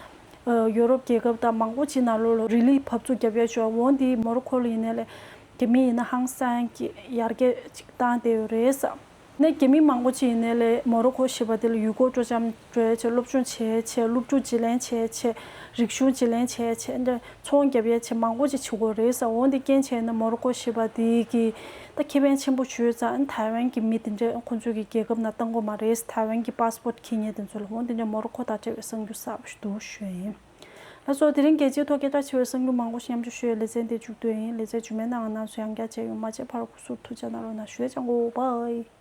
ཡོ་རོབ་རྒྱལ་ཁབ་དང་མང་པོ་ཅིག་ནང་ལོགས་ལ་རི་ལི་བབས་ཚུགས་རྒྱབ་ཡ་ཅིག་འོ་འདི་མོ་རོ་ཁོ་ལ་ཡིན་ནའི་ལས་རྒྱ་མི་ཡིན་ན་ཧང་སང་གི་ཡར་རྒྱས་ཅིག་བཏང་བསྡད་ཡོད་རེད་ཟེར། ནས་རྒྱ་མི་མང་པོ་ཅིག་ཡིན་ནའི་ལས་མོ་རོ་ཁོ་ཞེས་པ་དེ་ལ་ཡུལ་སྐོར་སྤྲོ་འཆམ་འགྲོ་ཡ་ཆེད། སློབ་སྦྱོང་བྱེད་ཡ་ཆེད། སློབ་ཕྲུག་བརྗེ་ལེན་བྱེད་ཡ་ཆེད། རིག་གཞུང་བརྗེ་ལེན་བྱེད་ཡ་ཆེད། འདྲ་ཚོང་རྒྱབ་ཡ་ཆེད་མང་པོ་ཅིག་བྱེད་དགོས་རེད་ཟེར། འོ་འདི་རྐྱེན་བྱས་ན་མོ་རོ་ཁོ་ཞེས་པ་དེ་གི་ད་ཁེ་ཕན་ཆེན་པོ་བྱུང་ཙང་ཐའེ་ཝན་གྱི་མི་དེ་འདྲ་ཁོང་ཚོ་གི་རྒྱལ་ཁབ་ནང་བཏང་དགོས་མ་རེད། ཐའེ་ཝན་གྱི་པཱ་སི་པོར་འཁྱེར་མཁན་དེ་ཚོ་ལ། འོ་འདི་འདྲ་མོ་རོ་ཁོ་དང་འབྲེལ་བའི་གསར་འགྱུར་གསར་པ་ཞིག་འདུག་ཞུ་ཡ་ཡིན། ལགས་སོ། དེ་རིང་རྒྱལ་སྤྱིའི་ཐོག་སྐད་གྲགས་ཆེ་བའི་གསར་འགྱུར་མང་པོ་ཞིག་མཉམ་སྤྱོད་ཞུ་ཡའི་ལེ་ཚན་དེ་མཇུག་བསྡུ་ཡ་ཡིན། ལེ་ཚན་རྗེས་མའི་ནང་ང་རྣམ་ཚོ་ཡང་བསྐྱར་མཇལ་ཡོང་། མ་མཇལ་བར་སྐུ་གཟུགས་ཐུགས་ཅག་གནང་རོགས་གནང་ཞུ་ཡ། ཅང་གོ་བའི།